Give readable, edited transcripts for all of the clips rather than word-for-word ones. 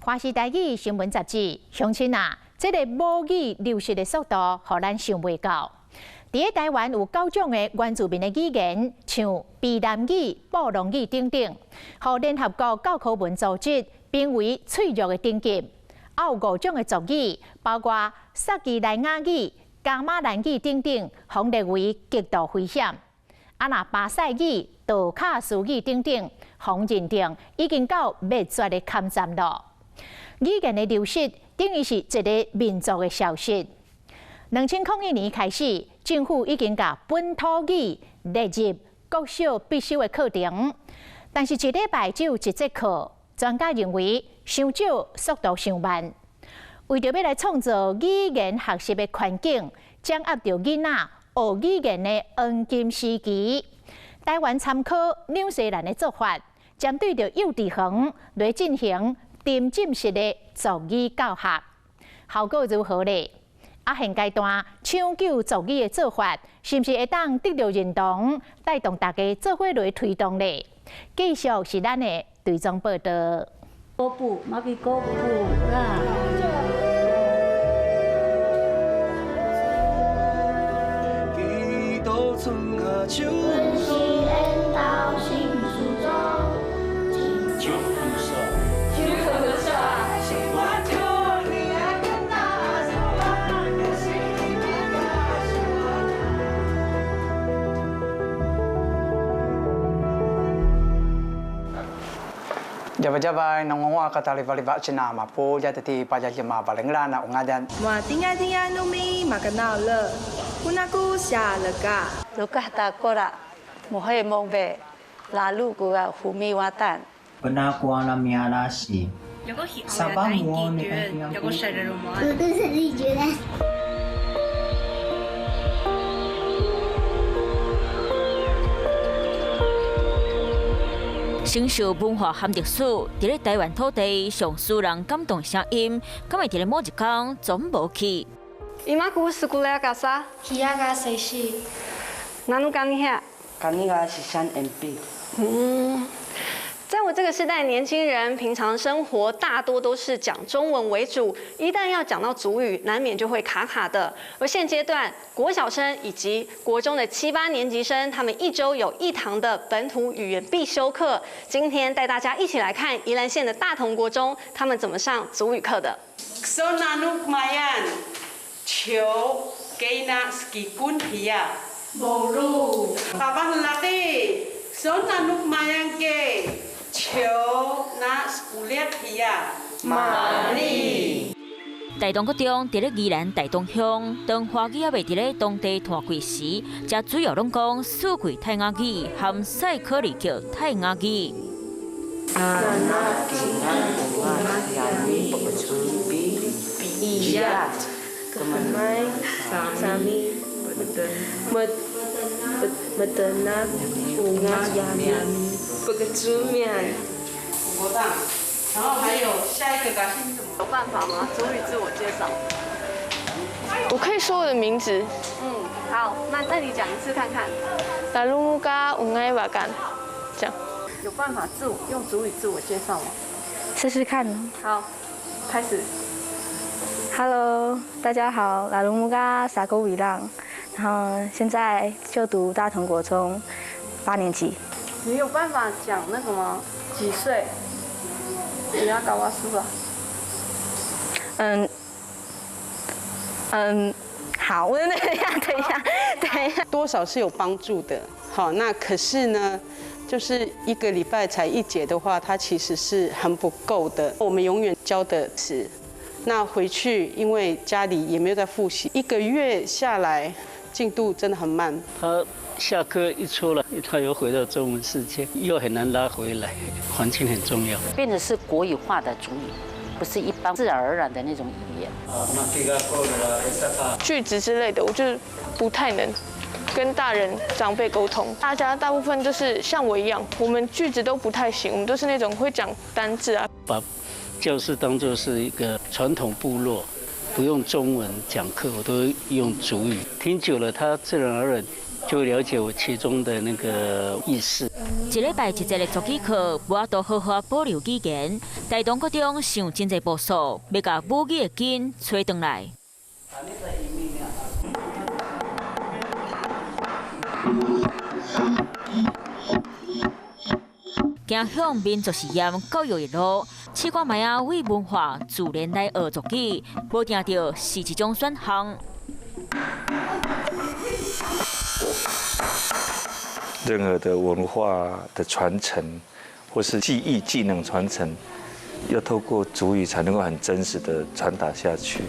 華視台語新聞雜誌，鄉親啊，這个母語流失的速度，予咱想袂到。佇咧台灣有九種的原住民的語言，像卑南語、布農語等等，予聯合國教科文組織評為脆弱的等級。還有五種的族語，包括撒奇萊雅語、噶瑪蘭語等等，予列為極度危險。啊，若巴賽語、道卡斯語等等，予認定已經到滅絕的坎站咯。語言的流失，等於是一个民族的消失。2001年開始，政府已經共本土語列入國小必修的課程，但是一禮拜只有一節課。專家認為，傷少，速度傷慢。為著欲來創造語言學習的環境，掌握著囡仔學語言的黃金時期，台灣參考紐西蘭的做法，針對著幼稚園來進行沉浸式的族語教學，效果如何呢？啊，現階段搶救族語的做法，是毋是會當得著認同，帶動大家做伙來推動呢？繼續是咱的追蹤報導。果布，馬去果布啦。 Jaba-jaba nang katalibaliba cina mapu jatati pajajima balengla na ungadan。马丁亚丁亚努米马格闹乐，乌那古下了嘎。卢卡达过啦，莫黑莫白，拉鲁古啊胡米瓦蛋。本那瓜那米阿拉西。沙巴摩尼。承受文化和歷史，佇咧台灣土地上使人感動聲音，敢會佇咧某一天總無去？伊瑪古斯古來嘎薩，希亞嘎西西，哪努干尼遐？干尼個是山 MB。嗯。在我這個世代，年輕人平常生活大多都是講中文為主，一旦要講到族語，難免就會卡卡的。而現階段，國小生以及國中的七八年級生，他們一周有一堂的本土語言必修課。今天帶大家一起來看宜蘭縣的大同國中，他們怎麼上族語課的。瑪麗。大同國中佇咧宜蘭大同鄉，當華語猶未佇咧當地湠開時，遮主要攏講四季泰雅語和賽可利克泰雅語。然後還有下一個感興趣什麼？有辦法嗎？族語自我介紹。我可以說我的名字。嗯，好，那你講一次看看。達魯木嘎烏埃瓦干，這樣。有辦法自我用族語自我介紹嗎？試試看。好，開始。 Hello，大家好，拉魯木嘎撒狗尾浪，然後現在就讀大同國中八年級。你有辦法講那個嗎？幾歲？你要搞我輸了。嗯嗯，好，我等一下，等一下，等一下，多少是有幫助的。好，那可是呢，就是一個禮拜才一節的話，它其實是很不夠的。我們永遠教的遲，那回去因為家裡也沒有在複習，一個月下來進度真的很慢。他下課一出來，他又回到中文世界，又很難拉回來。環境很重要，變成是國語化的族語，不是一般自然而然的那種語言。句子之類的，我就不太能跟大人長輩溝通。大家大部分就是像我一樣，我們句子都不太行，我們都是那種會講單字啊。把教室當作是一個傳統部落，不用中文講課，我都用族語。聽久了，他自然而然就了解我其中的那個意思。一禮拜一節的族語課，無法度好好保留語言。大同國中想真濟步數，欲共母語的根揣轉來。行向民族實驗教育的路，試看覓仔為文化自然來學族語，無定著是一種選項。任何的文化的傳承，或是技藝技能傳承，要透過族語才能夠很真實的傳達下去。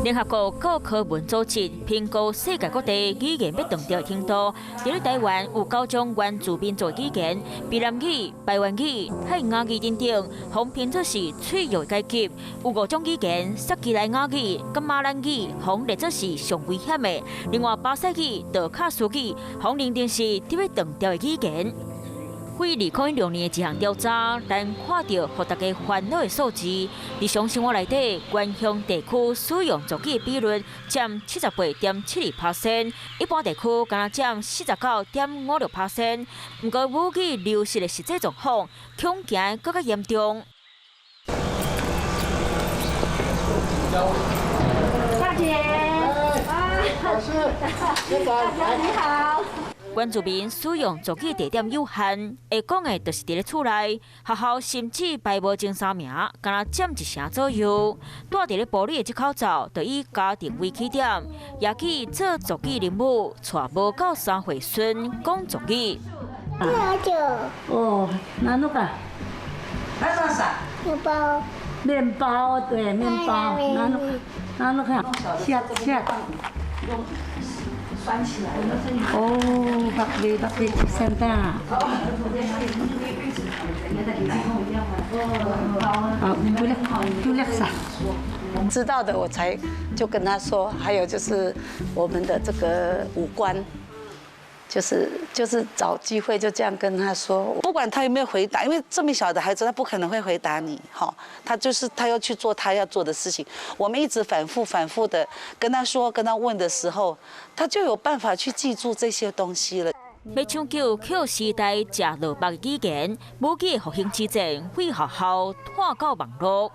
聯合國教科文組織評估世界各地語言欲斷掉的程度，佇咧台灣有九種原住民族語言，卑南語、排灣語、泰雅語等等，予評做是脆弱階級。有五種語言，撒奇萊雅語、佮馬蘭語，予列做是上危險的。另外，巴西語、道卡斯語，予認定是佇欲斷掉的語言。對2016年的一項調查，咱看著予大家煩惱的數字。日常生活內底，原鄉地區使用族語的比率佔78.72%，一般地區敢若佔49.56%。毋過母語流失的實際狀況，恐驚閣較嚴重。大姐，老師，大姐你好。原住民使用族語地點有限，會講的就是佇咧厝內、學校，甚至排無前三名，敢若佔一成左右。蹛佇咧埔里的這口罩，就以家庭為起點，也去做族語認母，帶無夠3歲孫講族語。哦，哪那個？那啥？麵包。麵包，對，麵包。哪那個？哪那個？下下。翻起來了。哦，北邊北邊三大。啊，不叻不叻啥？知道的我才就跟他說，還有就是我們的這個五官，就是找機會就這樣跟他說，不管他有沒有回答，因為這麼小的孩子他不可能會回答你，哈，他就是他要去做他要做的事情。我們一直反覆反覆的跟他說、跟他問的時候，他就有辦法去記住這些東西了。欲搶救抾時代食落腹的語言，母語的復興之戰，對學校拓到網路。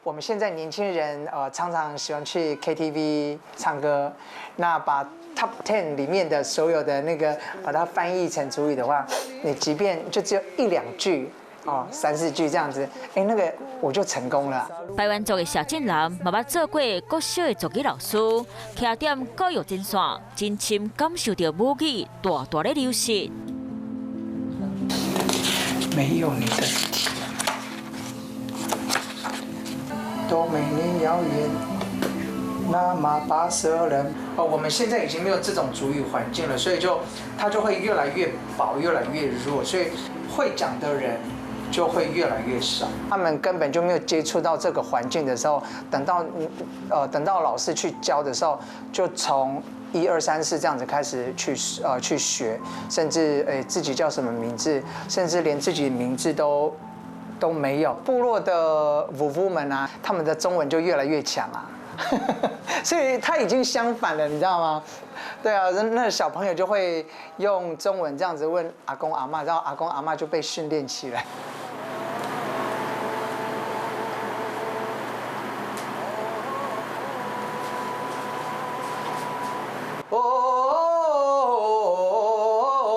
我們現在年輕人常常喜歡去 KTV 唱歌，那把 Top 10 裡面的所有的那個把它翻譯成族語的話，你即便就只有一兩句哦，三四句這樣子，哎，那個我就成功了。排灣族的謝振南嘛捌做過國小的族語老師，徛踮教育前線，真深感受著母語大大咧流失。沒有你的甜，都沒你耀眼。那麼巴色人哦，我們現在已經沒有這種族語環境了，所以就它就會越來越薄，越來越弱，所以會講的人就會越來越少。他們根本就沒有接觸到這個環境的時候，等到老師去教的時候，就從一二三四這樣子開始去學，甚至自己叫什麼名字，甚至連自己名字都沒有。部落的夫婦們啊，他們的中文就越來越強啊。所以他已經相反了，你知道嗎？對啊，那小朋友就會用中文這樣子問阿公阿嬤，然後阿公阿嬤就被訓練起來。哦，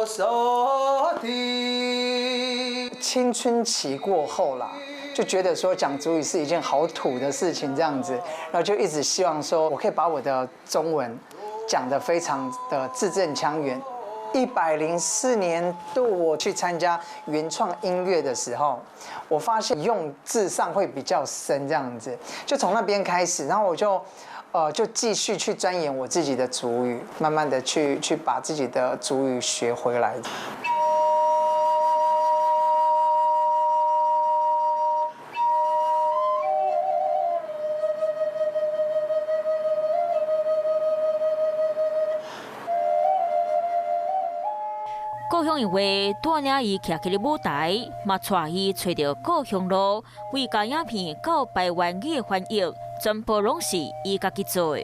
手提。青春期過後啦，就覺得說講族語是一件好土的事情，這樣子，然後就一直希望說我可以把我的中文講得非常的字正腔圓。104年度我去參加原創音樂的時候，我發現用字上會比較深，這樣子，就從那邊開始，然後我就繼續去鑽研我自己的族語，慢慢的去把自己的族語學回來。故鄉的話帶領伊徛起咧舞台，嘛帶伊揣著故鄉路，為教影片到排灣語的翻譯，全部攏是伊家己做的。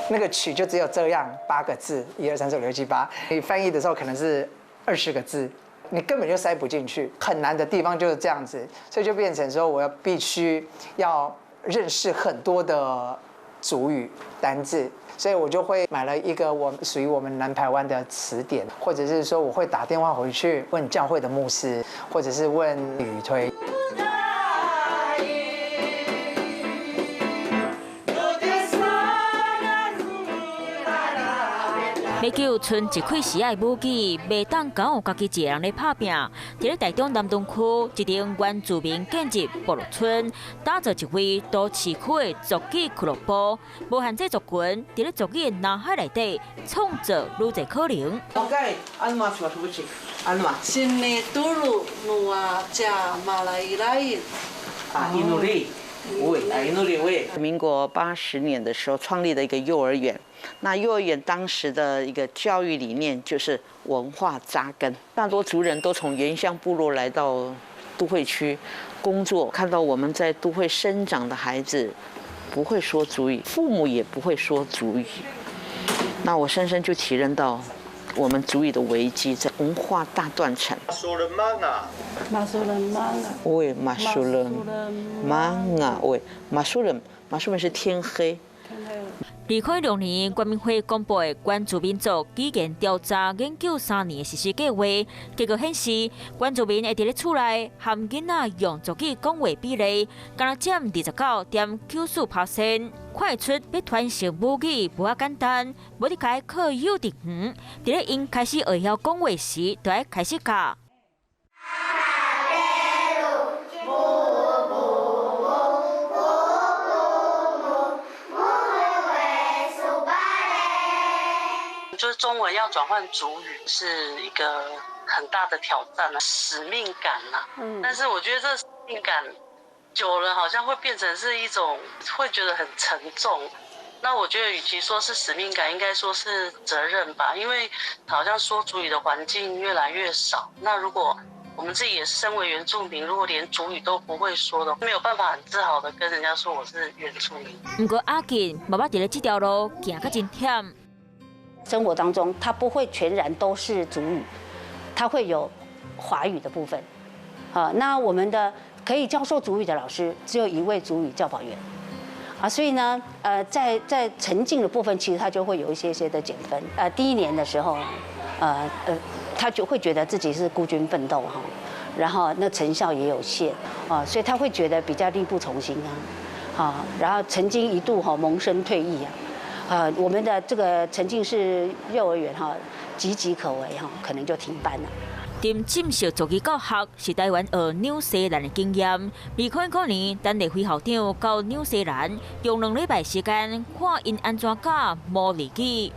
那個曲就只有這樣八個字，一二三四五六七八。你翻譯的時候可能是20個字，你根本就塞不進去。很難的地方就是這樣子，所以就變成說，我要必須要認識很多的族語單字，所以我就會買了一個我屬於我們南排灣的詞典，或者是說我會打電話回去問教會的牧師，或者是問語推。欲救賰一開始的母語，袂當交予家己一个人咧拍拚。佇咧台中南屯區一間原住民建設部落村，打造一位都市區的族語俱樂部，無限制族群佇咧族語的腦海內底創造愈濟可能。我改安怎出出去？安怎？新的都魯努啊，加馬來伊拉伊。啊，印努力，喂，啊，印努力喂。民國80年的時候創立的一個幼兒園。那幼兒園當時的一個教育理念就是文化扎根，大多族人都從原鄉部落來到都會區工作，看到我們在都會生長的孩子不會說族語，父母也不會說族語，那我深深就體認到我們族語的危機，在文化大斷層。馬蘇人瑪啊，馬蘇人瑪啊，喂，馬蘇人瑪啊，喂，馬蘇人，馬蘇人是天黑。2006年，原民會公布的原住民族語言調查研究3年的實施計劃，結果顯示，原住民會佇咧厝內含囡仔用族語講話比例，敢若佔29.94%。看會出欲傳承母語無遐簡單，無得該靠幼稚園，佇咧𪜶開始會曉講話時，就愛開始教。就是中文要轉換族語是一個很大的挑戰啊，使命感啊。但是我覺得這使命感久了，好像會變成是一種會覺得很沉重。那我覺得，與其說是使命感，應該說是責任吧。因為好像說族語的環境越來越少。那如果我們自己也是身為原住民，如果連族語都不會說的，沒有辦法很自豪的跟人家說我是原住民。不過阿健嘛捌佇咧這條路行甲真忝。生活當中，它不會全然都是族語，它會有華語的部分。啊，那我們的可以教授族語的老師只有一位族語教保員，啊，所以呢，在沉浸的部分，其實他就會有一些些的減分。第一年的時候，他就會覺得自己是孤軍奮鬥哈，然後那成效也有限啊，所以他會覺得比較力不從心啊，啊，然後曾經一度哈萌生退役啊。我們的這個沉浸式幼兒園哈，岌岌可危哈，可能就停辦了。沉浸式族語教學是台灣學紐西蘭的經驗。2009年，陳麗輝校長到紐西蘭，用2禮拜時間看𪜶按怎教毛利語。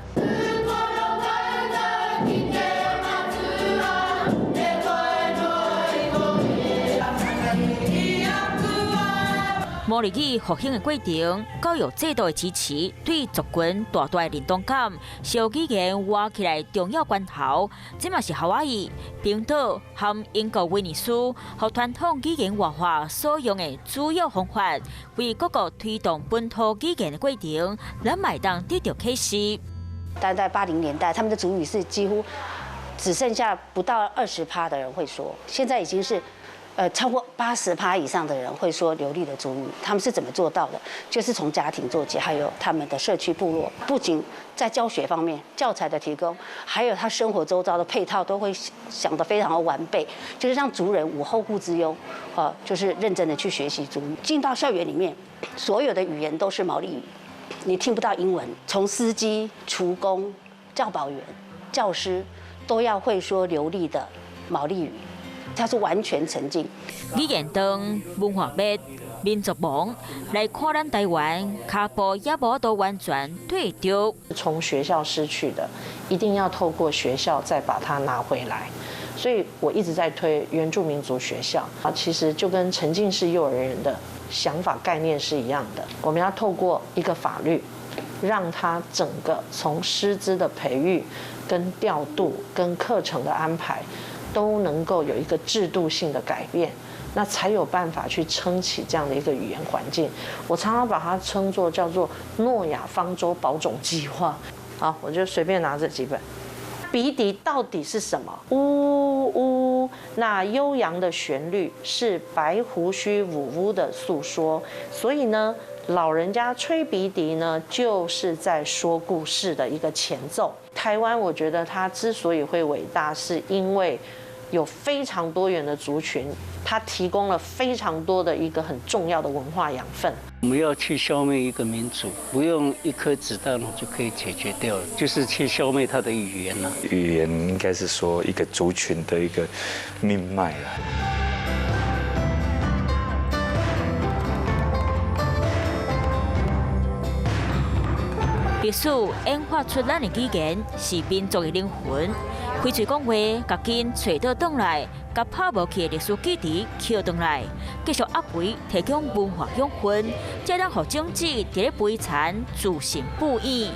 毛利語復興的過程，教育制度的支持，對族群大大的認同感，是予語言活起來重要關頭。這嘛是夏威夷、冰島和英國威尼斯，予傳統語言活化所用的主要方法，為各國推動本土語言的過程，咱嘛會當得著啟示。但在80年代，他們的族語是幾乎只剩下不到20%的人會說，現在已經是。超過80%以上的人會說流利的族語，他們是怎麼做到的？就是從家庭做起，還有他們的社區部落，不僅在教學方面、教材的提供，還有他生活周遭的配套都會想得非常的完備，就是讓族人無後顧之憂，啊，就是認真的去學習族語。進到校園裡面，所有的語言都是毛利語，你聽不到英文。從司機、廚工、教保員、教師都要會說流利的毛利語。它是完全沉浸。語言斷，文化滅，民族亡，來看咱台灣，跤步也無都完全對著。從學校失去的，一定要透過學校再把它拿回來。所以我一直在推原住民族學校啊，其實就跟沉浸式幼兒園的想法概念是一樣的。我們要透過一個法律，讓它整個從師資的培育、跟調度、跟課程的安排，都能夠有一個制度性的改變，那才有辦法去撐起這樣的一個語言環境。我常常把它稱作叫做諾亞方舟保種計劃。好，我就隨便拿這幾本。鼻笛到底是什麼？嗚嗚，那悠揚的旋律是白鬍鬚嗚嗚的訴說。所以呢，老人家吹鼻笛呢，就是在說故事的一個前奏。台灣，我覺得它之所以會偉大，是因為有非常多元的族群，它提供了非常多的一個很重要的文化養分。我們要去消滅一個民族，不用一顆子彈就可以解決掉了，就是去消滅他的語言了。語言應該是說一個族群的一個命脈了。歷史演化出咱的語言是民族的靈魂。開喙講話，共根揣倒轉來，共拍無去的歷史記憶抾轉來，繼續壓肥提供文化養分，才能予種子佇咧肥田自成布影。